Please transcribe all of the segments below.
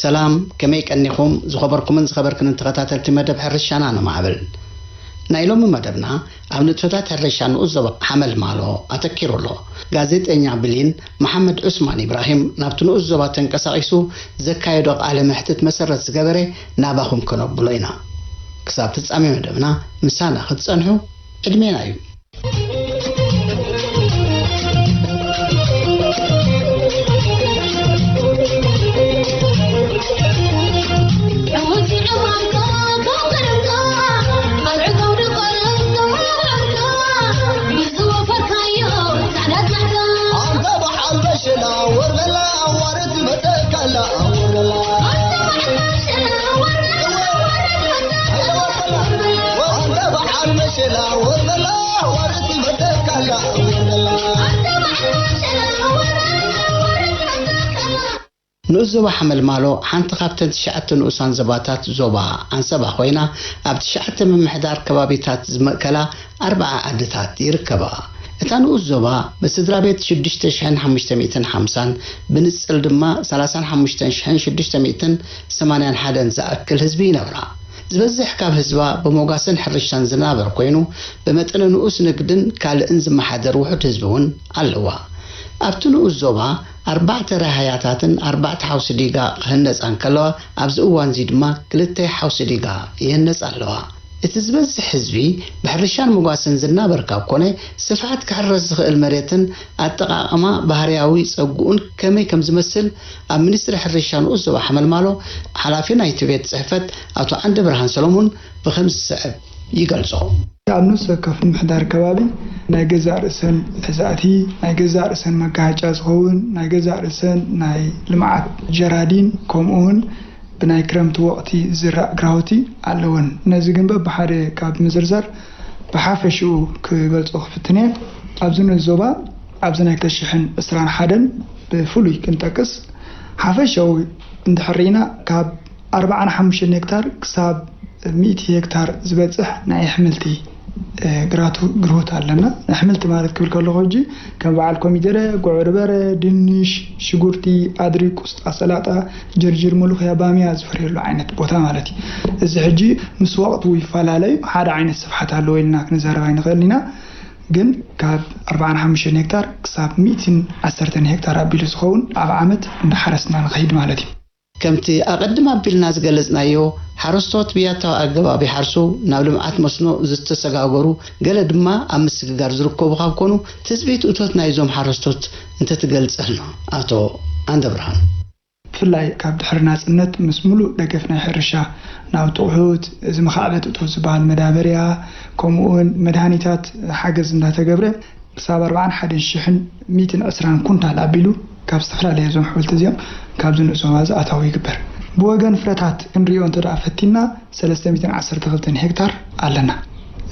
ሰላም፣ ከመይ ቀኒኹም? ዝኸበርኩምን ዝኸበርክንን ተኸታተልቲ መደብ ሕርሻና ንማዕብል። ናይ ሎሚ መደብና ኣብ ንጥፈታት ሕርሻ ንኡስ ዞባ ሓመልማሎ ኣተኪሩ ኣሎ። ጋዜጠኛ ብሊን መሓመድ ዑስማን ኢብራሂም ናብቲ ንኡስ ዞባ ተንቀሳቒሱ ዘካየዶ ቃለ መሕትት መሰረት ዝገበረ ናባኹም ከነብሎ ኢና። ክሳብ ፍጻሜ መደብና ምሳና ክትጸንሑ ዕድሜና እዩ። ንኡስ ዞባ ሓመልማሎ ሓንቲ ካብተን ትሽዓተ ንኡሳን ዞባታት ዞባ ዓንሰባ ኮይና፣ ኣብ ትሽዓተ ምምሕዳር ከባቢታት ዝመእከላ ኣርብዓ ዓድታት ይርከባ። እታ ንኡስ ዞባ ብስድራ ቤት ሽዱሽተ ሽሕን ሓሙሽተ ሚእትን ሓምሳን፣ ብንጽል ድማ ሰላሳን ሓሙሽተ ሽሕን ሽዱሽተ ሚእትን ሰማንያን ሓደን ዝኣክል ህዝቢ ይነብራ። ዝበዝሕ ካብ ህዝባ ብሞጋስን ሕርሻን ዝናበር ኮይኑ፣ ብመጠነ ንኡስ ንግድን ካልእን ዝመሓደር ውሑድ ህዝቢ እውን ኣለዋ። ኣብቲ ንኡስ ዞባ ኣርባዕተ ራህያታትን ኣርባዕተ ሓውሲ ዲጋ ክህነጻ እንከለዋ፣ ኣብዚ እዋንዚ ድማ ክልተ ሓውሲ ዲጋ ይህነጻ ኣለዋ። እቲ ዝበዝሕ ህዝቢ ብሕርሻን ሞጋስን ዝናበር ካብ ኮነ፣ ስፍሓት ክሕረስ ዝኽእል መሬትን ኣጠቓቕማ ባህርያዊ ጸግኡን ከመይ ከም ዝመስል፣ ኣብ ሚኒስትሪ ሕርሻ ንኡስ ዞባ ሓመልማሎ ሓላፊ ናይቲ ቤት ጽሕፈት ኣቶ ዓንደ ብርሃን ሰሎሞን ብኸምዚ ዝስዕብ ይገልጾ። ኣብ ንኡስ ወከፍ ምምሕዳር ከባቢ ናይ ገዛእ ርእሰን ሕዛእቲ፣ ናይ ገዛእ ርእሰን መጋሃጫ ዝኸውን ናይ ገዛእ ርእሰን ናይ ልምዓት ጀራዲን፣ ከምኡ እውን ብናይ ክረምቲ ወቕቲ ዝዝራእ ግራውቲ ኣለወን። ነዚ ግን በብሓደ ካብ ምዝርዛር ብሓፈሽኡ ክገልጾ ክፍትን እየ። ኣብዚ ንኡስ ዞባ ኣብዚ ናይ ክልተ ሽሕን ዕስራን ሓደን ብፍሉይ ክንጠቅስ፣ ሓፈሻዊ እንድሕር ርኢና ካብ ኣርባዓን ሓሙሽተን ሄክታር ክሳብ ሚእቲ ሄክታር ዝበጽሕ ናይ ኣሕምልቲ፣ እ፣ ግራቱ ግርሁት ኣለና። ኣሕምልቲ ማለት ክብል ከለኹ ሕጂ ከም በዓል ኮሚደረ፣ ጉዕ በርበረ፣ ድንሽ፣ ሽጉርቲ፣ ኣድሪ፣ ቁስጣ፣ ሰላጣ፣ ጅርጅር፣ መሉኽያ፣ ባምያ ዝፈርየሉ ዓይነት ቦታ ማለት እዩ። እዚ ሕጂ ምስ ወቕቱ ይፈላለ እዩ። ሓደ ዓይነት ስፍሓት ኣለዎ ኢልና ክንዛረብ ኣይንኽእልን ኢና። ግን ካብ ኣርባዓን ሓሙሽተን ሄክታር ክሳብ ሚእትን ዓሰርተን ሄክታር ኣቢሉ ዝኸውን ኣብ ዓመት እንዳሓረስና ንኸይድ ማለት እዩ። ከምቲ ኣቐድም ኣቢልና ዝገለጽናዮ፣ ሓረስቶት ብያታዊ ኣገባብ ይሓርሱ፣ ናብ ልምዓት መስኖ ዝተሰጋገሩ፣ ገለ ድማ ኣብ ምስግጋር ዝርከቡ ካብ ኮኑ፣ ትጽቢት እቶት ናይዞም ሓረስቶት እንተትገልጸልና፣ ኣቶ ዓንደብርሃን። ብፍላይ ካብ ድሕሪ ናጽነት ምስ ምሉእ ደገፍ ናይ ሕርሻ ናውቲ ኣቑሑት፣ እዚ መኻዕበት እቶት ዝበሃል መዳበርያ፣ ከምኡ እውን መድሃኒታት ሓገዝ እንዳተገብረ፣ ክሳብ ኣርባዓን ሓደን ሽሕን ሚእትን ዕስራን ኩንታል ኣቢሉ ካብ ዝተፈላለየ እዞም ኣሕምልቲ እዚኦም ካብዚ ንኡስ ዞባ እዚ ኣታዊ ይግበር። ብወገን ፍረታት ክንሪኦ እንተ ደኣ ፈቲና፣ ሰለስተ ሚእትን ዓሰርተ ክልተን ሄክታር ኣለና።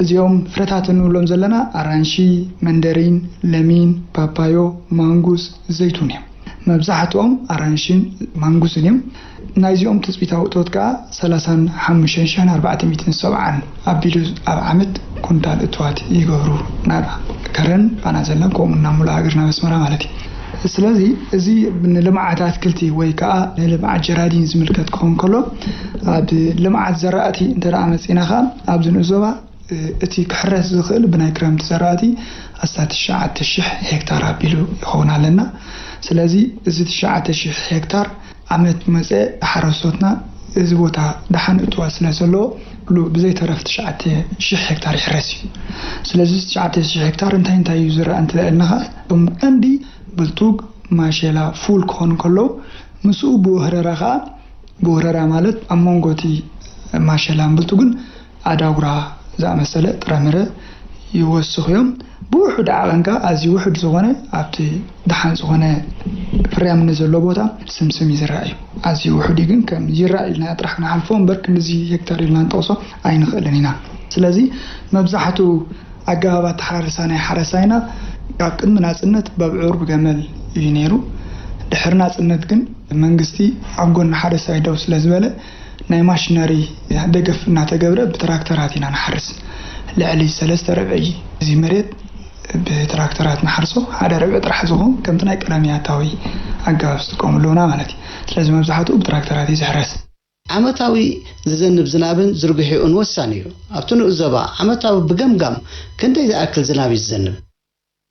እዚኦም ፍረታት እንብሎም ዘለና ኣራንሺ፣ መንደሪን፣ ለሚን፣ ፓፓዮ፣ ማንጉስ፣ ዘይቱን እዮም። መብዛሕትኦም ኣራንሽን ማንጉስን እዮም። ናይዚኦም ትጽቢታዊ እቶት ከኣ ሰላሳን ሓሙሽተን ሽሕን ኣርባዕተ ሚእትን ሰብዓን ኣቢሉ ኣብ ዓመት ኩንታል እትዋት ይገብሩ፣ ናብ ከረን፣ ፋና ዘለን፣ ከምኡ ናብ ሙሉእ ሃገር፣ ናብ ኣስመራ ማለት እዩ። ስለዚ እዚ ንልምዓት ኣትክልቲ ወይ ከኣ ንልምዓት ጀራዲን ዝምልከት ክኸውን ከሎ፣ ኣብ ልምዓት ዘራእቲ እንተ ደኣ መጺእና ከኣ ኣብዚ ንኡስ ዞባ እቲ ክሕረስ ዝኽእል ብናይ ክረምቲ ዘራእቲ ኣስታት ትሽዓተ ሽሕ ሄክታር ኣቢሉ ይኸውን ኣለና። ስለዚ እዚ ትሽዓተ ሽሕ ሄክታር ዓመት መጸ ሓረስቶትና እዚ ቦታ ደሓን እትዋት ስለ ዘለዎ፣ ኩሉ ብዘይተረፍ ትሽዓተ ሽሕ ሄክታር ይሕረስ እዩ። ስለዚ ትሽዓተ ሽሕ ሄክታር እንታይ እንታይ እዩ ዝረኣ እንተኢልና ኸዓ፣ እቶም ቀንዲ ብልቱግ፣ ማሸላ፣ ፉል ክኾኑ ከለዉ፣ ምስኡ ብወህረራ ኸዓ፣ ብወህረራ ማለት ኣብ መንጎ እቲ ማሸላን ብልቱግን ኣዳጉራ ዝኣመሰለ ጥረምረ፣ ይወስኹ እዮም። ብውሑድ ዓቐን ከኣ ኣዝዩ ውሑድ ዝኾነ ኣብቲ ደሓን ዝኾነ ፍርያምነት ዘለዎ ቦታ ስምስም ይዝራእ እዩ። ኣዝዩ ውሑድ እዩ፣ ግን ከም ይራእ ኢልና ጥራሕ ንሓልፎ እምበር ክንድዚ ሄክታር ኢልና ንጠቕሶ ኣይንኽእልን ኢና። ስለዚ መብዛሕቱ ኣገባብ ኣተሓራርሳ ናይ ሓረሳይና ካብ ቅድሚ ናጽነት በብዑር ብገመል እዩ ነይሩ። ድሕሪ ናጽነት ግን መንግስቲ ኣብ ጎኒ ሓረሳይ ደው ስለ ዝበለ ናይ ማሽነሪ ደገፍ እናተገብረ ብትራክተራት ኢና ንሓርስ። ልዕሊ ሰለስተ ርብዒ እዚ መሬት ብትራክተራት ንሓርሶ፣ ሓደ ርብዒ ጥራሕ ዝኾን ከምቲ ናይ ቀዳሚ ኣታዊ ኣገባብ ዝጥቀሙ ኣለውና ማለት እዩ። ስለዚ መብዛሕትኡ ብትራክተራት እዩ ዝሕረስ። ዓመታዊ ዝዘንብ ዝናብን ዝርግሒኡን ወሳኒ እዩ። ኣብቲ ንኡስ ዞባ ዓመታዊ ብገምጋም ክንደይ ዝኣክል ዝናብ እዩ ዝዘንብ?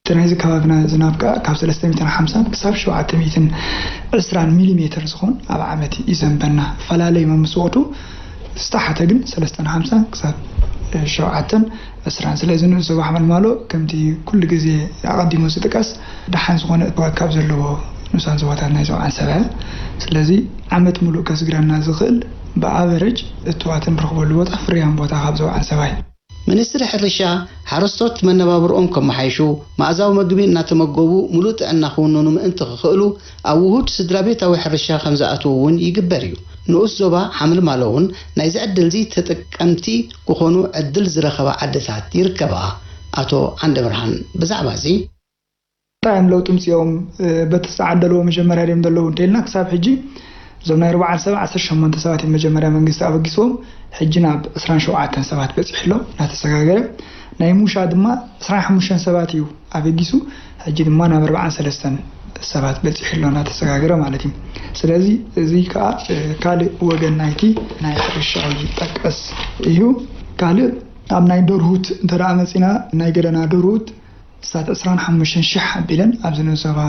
እቲ ናይዚ ከባቢና ዝናብ ከኣ ካብ ሰለስተ ሚእትን ሓምሳን ክሳብ ሸውዓተ ሚእትን ዕስራን ሚሊ ሜተር ዝኾን ኣብ ዓመት ይዘንበና። ፈላለይ መምስ ወቕቱ ዝተሓተ ግን ሰለስተን ሓምሳን ክሳብ ሸውዓተን ዕስራን። ስለዚ ንኡስ ዞባ ሓመልማሎ ከምቲ ኩሉ ግዜ ኣቐዲሙ ዝጥቀስ ደሓን ዝኾነ እትዋት ካብ ዘለዎ ንኡሳን ዞባታት ናይ ዞባ ዓንሰብ እያ። ስለዚ ዓመት ሙሉእ ከስግረና ዝኽእል ብኣቨረጅ እትዋት እንረኽበሉ ቦታ ፍርያም ቦታ ካብ ዞባ ዓንሰባ እዩ። ሚኒስትሪ ሕርሻ፣ ሓረስቶት መነባብርኦም ከመሓይሹ፣ መኣዛዊ መግቢ እናተመገቡ ሙሉእ ጥዕና ክውንኑ ምእንቲ ክኽእሉ፣ ኣብ ውሁድ ስድራቤታዊ ሕርሻ ከምዝኣትዉ እውን ይግበር እዩ። ንኡስ ዞባ ሓምልማሎ እውን ናይዚ ዕድልዚ ተጠቀምቲ ክኾኑ ዕድል ዝረኸባ ዓድታት ይርከብኣ። ኣቶ ዓንደብርሃን ብዛዕባ እዚ። እንታይ እዮም ለውጢ ምፅኦም በቲ ዝተዓደልዎ መጀመርያ ድዮም ዘለዉ እንተኢልና ክሳብ ሕጂ እዞም ናይ ርብዓን ሰባ ዓሰርተ ሸሞንተ ሰባት እዮም መጀመርያ መንግስቲ ኣበጊስዎም ሕጂ ናብ ዕስራን ሸውዓተን ሰባት በፂሑ ኣሎ እናተሰጋገረ ናይ ሙሻ ድማ ዕስራን ሓሙሽተን ሰባት እዩ ኣበጊሱ ሕጂ ድማ ናብ ኣርብዓን ሰለስተን ሰባት በፂሑ ኣሎ እናተሰጋገረ ማለት እዩ ስለዚ እዚ ከዓ ካልእ ወገን ናይቲ ናይ ሕርሻዊ ጠቀስ እዩ ካልእ ኣብ ናይ ደርሁት እንተ መፂና ናይ ገለና ደርሁት ክሳብ ዕስራን ሓሙሽተን ሽሕ ኣቢለን ኣብዚ ንኡስ ዞባ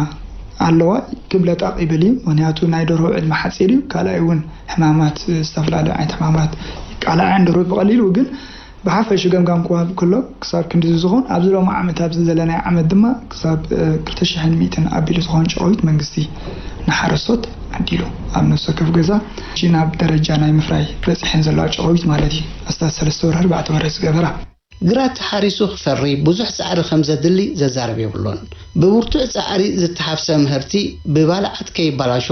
ኣለዋ ክብለጥ ኣቕ ይብል እዩ። ምኽንያቱ ናይ ደርሆ ዕድመ ሓፂር እዩ። ካልኣይ እውን ሕማማት ዝተፈላለዩ ዓይነት ሕማማት ይቃላዕ እየን ደርሆ ብቐሊሉ ግን ብሓፈሹ ገምጋም ክወሃብ ከሎ ክሳብ ክንድዚ ዝኾን ኣብዚ ሎሚ ዓመት ኣብዚ ዘለናዮ ዓመት ድማ ክሳብ ክልተ ሽሕን ሚእትን ኣቢሉ ዝኾን ጨቐዊት መንግስቲ ንሓረስቶት ዓዲሉ ኣብ ነፍሲ ወከፍ ገዛ ናብ ደረጃ ናይ ምፍራይ በፂሐን ዘለዋ ጨቐዊት ማለት እዩ። ኣስታት ሰለስተ ወርሒ ኣርባዕተ ወርሒ ዝገበራ። ግራት ተሓሪሱ ክፈሪ ብዙሕ ጻዕሪ ከም ዘድሊ ዘዛርብ የብሉን። ብብርቱዕ ጻዕሪ ዝተሓፍሰ ምህርቲ ብባልዓት ከይበላሾ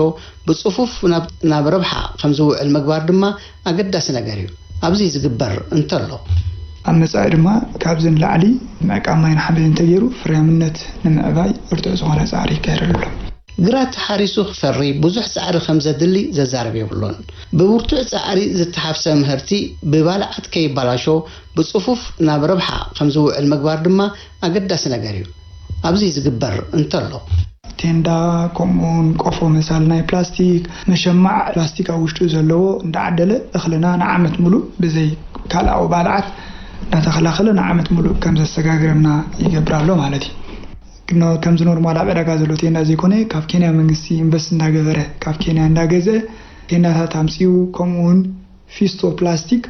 ብጽፉፍ ናብ ናብ ረብሓ ከም ዝውዕል ምግባር ድማ ኣገዳሲ ነገር እዩ። ኣብዚ ዝግበር እንተሎ። ኣብ መጻኢ ድማ ካብዚ ንላዕሊ ምዕቃብ ማይ ንሓመድ እንተገይሩ ፍርያምነት ንምዕባይ ብርቱዕ ዝኾነ ጻዕሪ ይካየደሉ ኣሎ። ግራት ተሓሪሱ ክፈሪ ብዙሕ ጻዕሪ ከም ዘድሊ ዘዛርብ የብሉን። ብብርቱዕ ጻዕሪ ዝተሓፍሰ ምህርቲ ብባልዓት ከይበላሾ ብጽፉፍ ናብ ረብሓ ከም ዝውዕል ምግባር ድማ ኣገዳሲ ነገር እዩ። ኣብዚ ዝግበር እንተሎ። ቴንዳ ከምኡውን ቆፎ መሳሊ ናይ ፕላስቲክ መሸማዕ ፕላስቲክ ኣብ ውሽጡ ዘለዎ እንዳዓደለ እኽልና ንዓመት ሙሉእ ብዘይ ካልኣዊ ባልዓት እንዳተኸላኸለ ንዓመት ሙሉእ ከም ዘሰጋግረና ይገብር ኣሎ ማለት እዩ። ግን ከምዚ ኖርማል ኣብ ዕዳጋ ዘሎ ቴንዳ ዘይኮነ ካብ ኬንያ መንግስቲ ኢንቨስት እንዳገበረ ካብ ኬንያ እንዳገዘ ቴንዳታት ኣምፅኡ ከምኡ እውን ፊስቶ ፕላስቲክ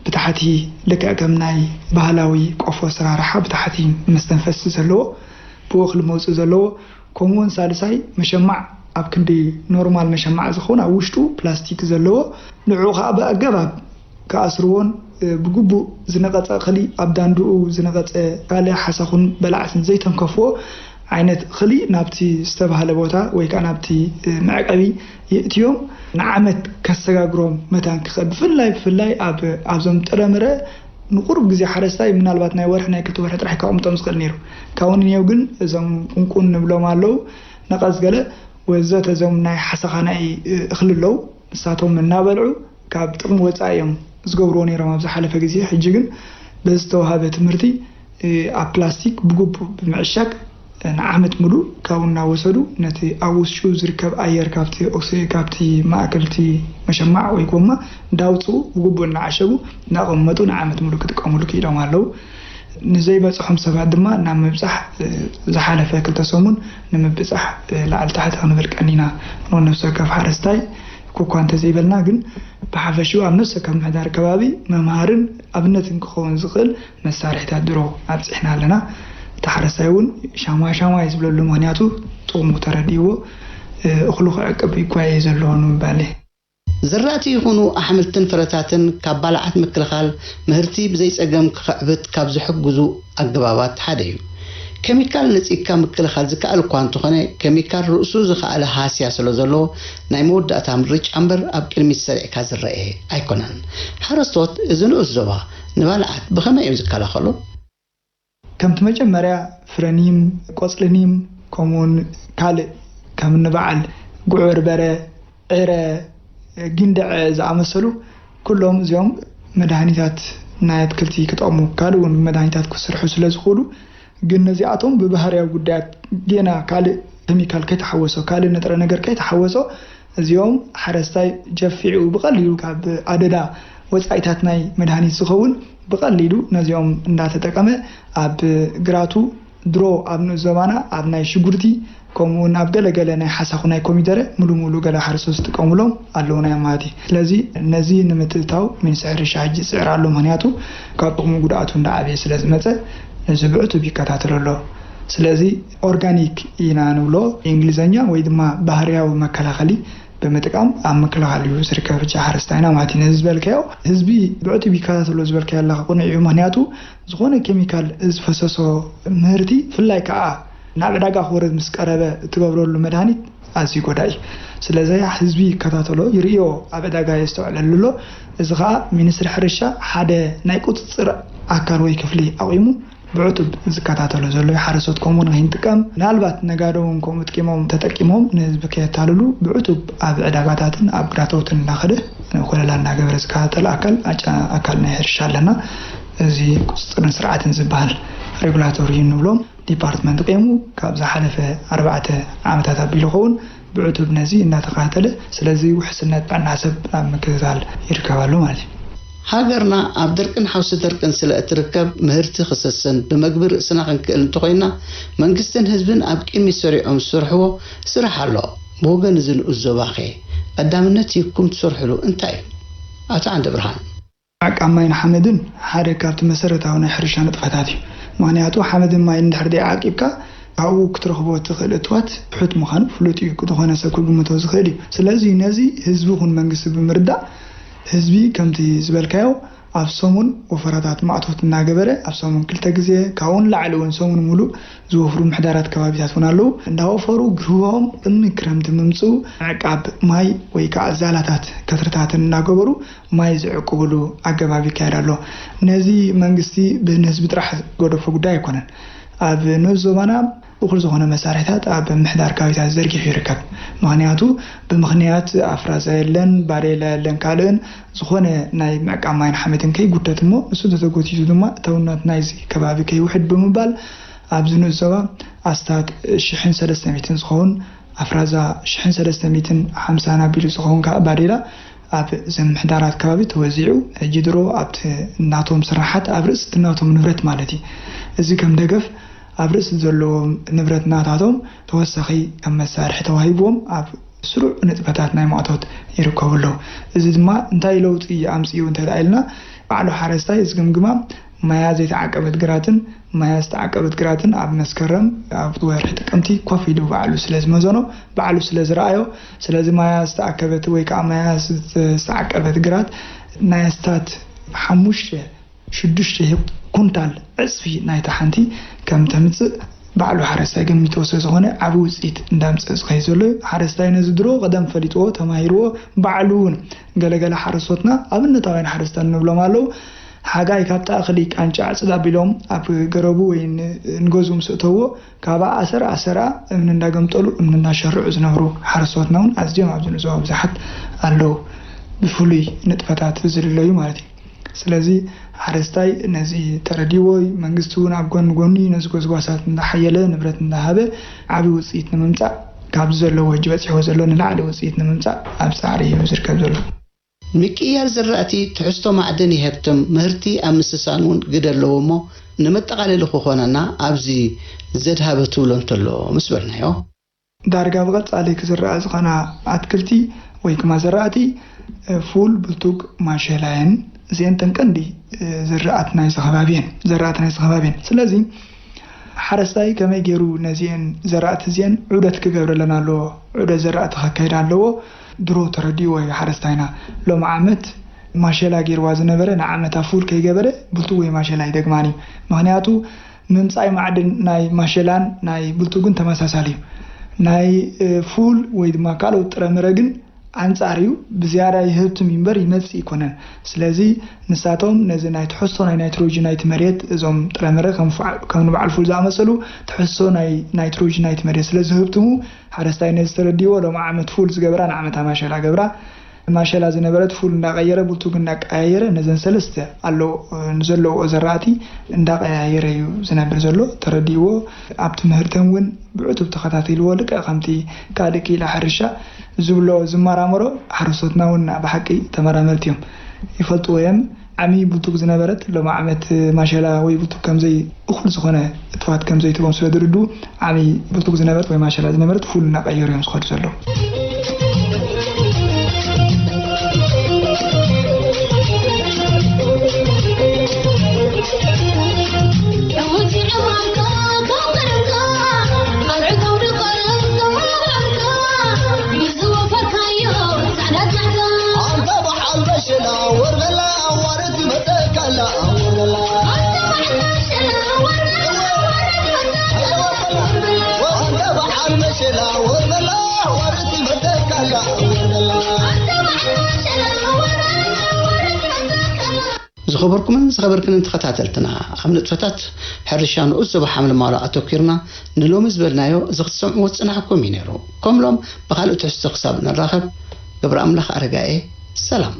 ብታሕቲ ልክዕ ከም ናይ ባህላዊ ቆፎ ኣሰራርሓ ብታሕቲ መስተንፈሲ ዘለዎ ብወክሊ መውፅኢ ዘለዎ ከምኡ እውን ሳልሳይ መሸማዕ ኣብ ክንዲ ኖርማል መሸማዕ ዝኸውን ኣብ ውሽጡ ፕላስቲክ ዘለዎ ንዕኡ ከዓ ብኣገባብ ክኣስርዎን ብግቡእ ዝነቐጸ እኽሊ ኣብ ዳንድኡ ዝነቐጸ ካልእ ሓሳኹን በላዕትን ዘይተንከፍዎ ዓይነት እኽሊ ናብቲ ዝተባህለ ቦታ ወይ ከዓ ናብቲ መዕቀቢ የእትዮም ንዓመት ከሰጋግሮም መታን ክኽእል ብፍላይ ብፍላይ ኣብዞም ጥረምረ ንቁሩብ ግዜ ሓረስታይ ምናልባት ናይ ወርሒ ናይ ክልተ ወርሒ ጥራሕ ከቕምጦም ዝኽእል ነይሩ ካብኡ ንኔው ግን እዞም ቁንቁን ንብሎም ኣለዉ ነቐዝ ገለ ወዘተ እዞም ናይ ሓሰኻ ናይ እኽሊ ኣለዉ ንሳቶም እናበልዑ ካብ ጥቕሚ ወፃኢ እዮም ዝገብርዎ ነይሮም ኣብ ዝሓለፈ ግዜ። ሕጂ ግን በዚ ዝተውሃበ ትምህርቲ ኣብ ፕላስቲክ ብግቡእ ብምዕሻግ ንዓመት ሙሉእ ካብኡ እናወሰዱ ነቲ ኣብ ውሽጡ ዝርከብ ኣየር ካብቲ ኦክሲ ካብቲ ማእከል እቲ መሸማዕ ወይ ጎማ እንዳውፅኡ ብግቡእ እናዓሸጉ እናቐመጡ ንዓመት ሙሉእ ክጥቀምሉ ክኢሎም ኣለዉ። ንዘይበፅሖም ሰባት ድማ ናብ ምብፃሕ ዝሓለፈ ክልተ ሰሙን ንምብፃሕ ላዕሊ ታሕቲ ክንብል ቀኒና። ንነብሲ ወከፍ ሓረስታይ ኮኳ እንተዘይበልና ግን ብሓፈሽኡ ኣብ ነፍሲ ወከፍ ምሕዳር ከባቢ መምሃርን ኣብነትን ክኸውን ዝኽእል መሳርሒታት ድሮ ኣብፂሕና ኣለና። እቲ ሓረስታይ እውን ሻማ ሻማ እዩ ዝብለሉ ምኽንያቱ ጥቕሙ ተረዲእዎ እኽሉ ክዕቅብ ይጓየ ዘሎ ንምባል እየ። ዝራእቲ ይኹኑ ኣሕምልትን ፍረታትን ካብ ባልዓት ምክልኻል ምህርቲ ብዘይጸገም ክኽዕብት ካብ ዝሕግዙ ኣገባባት ሓደ እዩ። ኬሚካል ነጺግካ ምክልኻል ዝከኣል እኳ እንተኾነ፣ ኬሚካል ርእሱ ዝኸኣለ ሃስያ ስለ ዘለዎ ናይ መወዳእታ ምርጫ እምበር ኣብ ቅድሚት ሰሪዕካ ዝረኤ ኣይኮነን። ሓረስቶት እዚ ንኡስ ዞባ ንባልዓት ብኸመይ እዮም ዝከላኸሉ? ከምቲ መጀመርያ ፍረኒም፣ ቆጽሊ ኒም፣ ከምኡውን ካልእ ከም ንበዓል ጉዕ በርበረ፣ ዕረ፣ ጊንደዐ ዝኣመሰሉ ኩሎም እዚኦም መድሃኒታት ናይ ኣትክልቲ ክጠቕሙ ካልእ እውን መድሃኒታት ክስርሑ ስለ ዝኽእሉ ግን ነዚኣቶም ብባህርያዊ ጉዳያት ጌና ካልእ ኬሚካል ከይተሓወሶ ካልእ ንጥረ ነገር ከይተሓወሶ እዚኦም ሓረስታይ ጀፊዑ ብቐሊሉ ካብ ኣደዳ ወፃኢታት ናይ መድሃኒት ዝኸውን ብቐሊሉ ነዚኦም እንዳተጠቀመ ኣብ ግራቱ ድሮ ኣብ ንኡስ ዞባና ኣብ ናይ ሽጉርቲ ከምኡ እውን ኣብ ገለገለ ናይ ሓሳኹ ናይ ኮሚደረ ሙሉ ሙሉ ገለ ሓረስቶት ዝጥቀሙሎም ኣለውና እዮም ማለት እዩ። ስለዚ ነዚ ንምትእታው ሚኒስትሪ ሕርሻ ሕጂ ይፅዕር ኣሎ። ምክንያቱ ካብ ጥቕሙ ጉድኣቱ እንዳዓበየ ስለ ዝመፀ ነዚ ብዕቱብ ይከታተሎ ኣሎ። ስለዚ ኦርጋኒክ ኢና ንብሎ ብእንግሊዘኛ ወይ ድማ ባህርያዊ መከላኸሊ ብምጥቃም ኣብ ምክልኻል እዩ ዝርከብ ሕጂ ሓረስታይና ማለት እዩ። ነዚ ዝበልካዮ ህዝቢ ብዕቱብ ይከታተሎ ዝበልካዮ ኣለካ ቅኑዕ እዩ። ምክንያቱ ዝኾነ ኬሚካል ዝፈሰሶ ምህርቲ ብፍላይ ከዓ ናብ ዕዳጋ ክወርድ ምስ ቀረበ እትገብረሉ መድሃኒት ኣዝዩ ጎዳኢ እዩ። ስለዚ ህዝቢ ይከታተሎ ይርእዮ ኣብ ዕዳጋ የስተውዕለሉ ኣሎ። እዚ ከዓ ሚኒስትሪ ሕርሻ ሓደ ናይ ቁፅፅር ኣካል ወይ ክፍሊ ኣቑሙ ብዕቱብ ዝከታተሎ ዘሎ እዩ። ሓረስቶት ከምኡ ንኸይንጥቀም ምናልባት ነጋዶ እውን ከምኡ ጥቂሞም ተጠቂሞም ንህዝቢ ከየታልሉ ብዕቱብ ኣብ ዕዳጋታትን ኣብ ግራተውትን እናኸደ ኮለላ እናገበረ ዝከታተል ኣካል ኣጫ ኣካል ናይ ሕርሻ ኣለና። እዚ ቁፅፅርን ስርዓትን ዝበሃል ሬጉላቶሪ ንብሎም ዲፓርትመንት ቂሙ ካብ ዝሓለፈ ኣርባዕተ ዓመታት ኣቢሉ ኸውን ብዕቱብ ነዚ እናተኸታተለ ስለዚ ውሕስነት ጥዕና ሰብ ኣብ ምክትታል ይርከብ ኣሎ ማለት እዩ። ሃገርና ኣብ ድርቅን ሓውሲ ደርቅን ስለ እትርከብ ምህርቲ ክሰስን ብመግቢ ርእስና ክንክእል እንተኾይና መንግስትን ህዝብን ኣብ ቅድሚት ሰሪዖም ዝሰርሕዎ ስራሕ ኣሎ። ብወገን እዚ ንኡስ ዞባኸ ቀዳምነት ሂብኩም ትሰርሕሉ እንታይ እዩ? ኣቶ ዓንደ ብርሃን። ዕቃብ ማይን ሓመድን ሓደ ካብቲ መሰረታዊ ናይ ሕርሻ ንጥፈታት እዩ። ምኽንያቱ ሓመድን ማይን እንድሕር ደይዓቂብካ ካብኡ ክትረኽቦ እትኽእል እትዋት ትሑት ምዃኑ ፍሉጥ እዩ። ዝኾነ ሰብ ክግምቶ ዝኽእል እዩ። ስለዚ ነዚ ህዝቢ ኹን መንግስቲ ብምርዳእ ህዝቢ ከምቲ ዝበልካዮ ኣብ ሰሙን ወፈራታት ማእቶት እናገበረ ኣብ ሰሙን ክልተ ግዜ ካብኡ ንላዕሊ እውን ሰሙን ሙሉእ ዝወፍሩ ምሕዳራት ከባቢታት እውን ኣለዉ። እንዳወፈሩ ግህቦም ቅድሚ ክረምቲ ምምፅኡ ምዕቃብ ማይ ወይ ከዓ ዛላታት ከትርታትን እናገበሩ ማይ ዝዕቅብሉ ኣገባብ ይካየድ ኣሎ። ነዚ መንግስቲ ብንህዝቢ ጥራሕ ዝገደፎ ጉዳይ ኣይኮነን። ኣብ ንኡስ ዞባና እኹል ዝኾነ መሳርሒታት ኣብ ምሕዳር ከባቢታት ዘርጊሑ ይርከብ። ምኽንያቱ ብምኽንያት ኣፍራዛ የለን፣ ባዴላ የለን፣ ካልእን ዝኾነ ናይ ምዕቃብ ማይን ሓመድን ከይጉተት እሞ ንሱ ተተጎቲቱ ድማ እታውነት ናይዚ ከባቢ ከይውሕድ ብምባል ኣብዚ ንኡስ ዞባ ኣስታት ሽሕን ሰለስተ ሚእትን ዝኸውን ኣፍራዛ ሽሕን ሰለስተ ሚእትን ሓምሳን ኣቢሉ ዝኸውን ከዓ ባዴላ ኣብ ዘምሕዳራት ከባቢ ተወዚዑ ሕጂ ድሮ ኣብቲ ናቶም ስራሓት ኣብ ርእሲ እቲ ናቶም ንብረት ማለት እዩ። እዚ ከም ደገፍ ኣብ ርእሲ ዘለዎም ንብረት ናታቶም ተወሳኺ ከም መሳርሒ ተዋሂብዎም ኣብ ስሩዕ ንጥፈታት ናይ ማእቶት ይርከቡ ኣለዉ። እዚ ድማ እንታይ ለውጢ ኣምፅኡ እንተ ኢልና ባዕሉ ሓረስታይ ዝግምግማ ማያ ዘይተዓቀበት ግራትን ማያ ዝተዓቀበት ግራትን ኣብ መስከረም ኣብ ወርሒ ጥቅምቲ ኮፍ ኢሉ ባዕሉ ስለ ዝመዘኖ ባዕሉ ስለ ዝረኣዮ ስለዚ ማያ ዝተኣከበት ወይ ከዓ ማያ ዝተዓቀበት ግራት ናይ ኣስታት ሓሙሽተ ሽዱሽተ ኩንታል ዕፅፊ ናይታ ሓንቲ ከም ተምፅእ ባዕሉ ሓረስታይ ገሚትዎ ስለ ዝኾነ ዓብዪ ውፅኢት እንዳምፀ ዝኸይ ዘሎ እዩ። ሓረስታይ ነዚ ድሮ ቀደም ፈሊጥዎ ተማሂርዎ ባዕሉ እውን ገለገለ ሓረስቶትና ኣብነታውያን ሓረስታት ንብሎም ኣለዉ ሓጋይ ካብታ እኽሊ ቃንጫ ኣፅድ ኣቢሎም ኣብ ገረቡ ወይ ንገዝኡ ምስ እተዎ ካብኣ ኣሰር ኣሰራ እምኒ እንዳገምጠሉ እምኒ እንዳሸርዑ ዝነብሩ ሓረስቶትና እውን ኣዝዮም ኣብዚ ንዞባ ብዙሓት ኣለዉ ብፍሉይ ንጥፈታት ዝልለዩ ማለት እዩ። ስለዚ ሓረስታይ ነዚ ተረዲዎ መንግስቲ እውን ኣብ ጎኒ ጎኒ ነዚ ጎዝጓሳት እንዳሓየለ ንብረት እንዳሃበ ዓብዪ ውፅኢት ንምምፃእ ካብዚ ዘለዎ ሕጂ በፂሕዎ ዘሎ ንላዕሊ ውፅኢት ንምምፃእ ኣብ ፃዕሪ እዩ ዝርከብ ዘሎ። ምቅያር ዝራእቲ ትሕዝቶ ማዕድን ይሀብትም፣ ምህርቲ ኣብ ምስሳን እውን ግደ ኣለዎ እሞ ንመጠቓለሊ ክኾነና ኣብዚ ዘድሃበ ትብሎ እንተሎ ምስ በልናዮ። ዳርጋ ብቐጻሊ ክዝረኣ ዝኾና ኣትክልቲ ወይ ክማ ዘራእቲ ፉል፣ ብልቱግ፣ ማሸላ እየን። እዚአን ተን ቀንዲ ዘራእት ናይዚ ከባቢ እየን። ዘራእት ናይዚ ከባቢ እየን። ስለዚ ሓረስታይ ከመይ ገይሩ ነዚአን ዘራእቲ እዚአን ዑደት ክገብረለን ኣለዎ። ዑደት ዘራእቲ ከካይድ ኣለዎ። ድሮ ተረዲእዎ እዩ ሓረስታይና። ሎም ዓመት ማሸላ ገይርዋ ዝነበረ ንዓመታ ፉል ከይገበረ ብልቱ ወይ ማሸላ ይደግማን እዩ። ምክንያቱ ምምፃይ ማዕድን ናይ ማሸላን ናይ ብልቱ ግን ተመሳሳሊ እዩ። ናይ ፉል ወይ ድማ ካልኦት ጥረምረ ግን ኣንፃር እዩ። ብዝያዳ ይህብትም እምበር ይመፅእ ኣይኮነን። ስለዚ ንሳቶም ነዚ ናይ ትሕዝቶ ናይ ናይትሮጅን ናይቲ መሬት፣ እዞም ጥረምረ ከም ንበዓል ፉል ዝኣመሰሉ ትሕዝቶ ናይ ናይትሮጅን ናይቲ መሬት ስለ ዝህብትሙ፣ ሓረስታይ ነዚ ተረዲዎ ሎም ዓመት ፉል ዝገበራ ንዓመታ ማሸላ ገብራ። ማሸላ ዝነበረት ፉል እንዳቀየረ፣ ብልቱ ግን እንዳቀያየረ፣ ነዘን ሰለስተ ኣሎ ንዘለዎ ዘራእቲ እንዳቀያየረ እዩ ዝነብር ዘሎ። ተረዲዎ ኣብቲ ምህርተን እውን ብዕቱብ ተኸታቲልዎ፣ ልክዕ ከምቲ ካልእ ክኢላ ሕርሻ ዝብሎ ዝመራመሮ፣ ሓረስቶትና እውን ብሓቂ ተመራመርቲ እዮም፣ ይፈልጥዎ እዮም። ዓሚ ብልቱግ ዝነበረት ሎም ዓመት ማሸላ ወይ ብልቱግ ከምዘይ እኹል ዝኾነ እትዋት ከምዘይትቦም ስለ ዝርዱ፣ ዓሚ ብልቱግ ዝነበረት ወይ ማሸላ ዝነበረት ፉል እናቀየሩ እዮም ዝኸዱ ዘለዉ። ዝኸበርኩምን ዝኸበርክንን ተኸታተልትና፣ ኣብ ንጥፈታት ሕርሻ ንኡስ ዞባ ሓምለማሎ ኣተኲርና ንሎሚ ዝበልናዮ እዚ ክትሰምዕዎ ዝጸናሕኩም እዩ ነይሩ። ከም ሎም ብኻልእ ትሕዝቶ ክሳብ ንራኸብ፣ ገብረ ኣምላኽ ኣረጋኤ፣ ሰላም።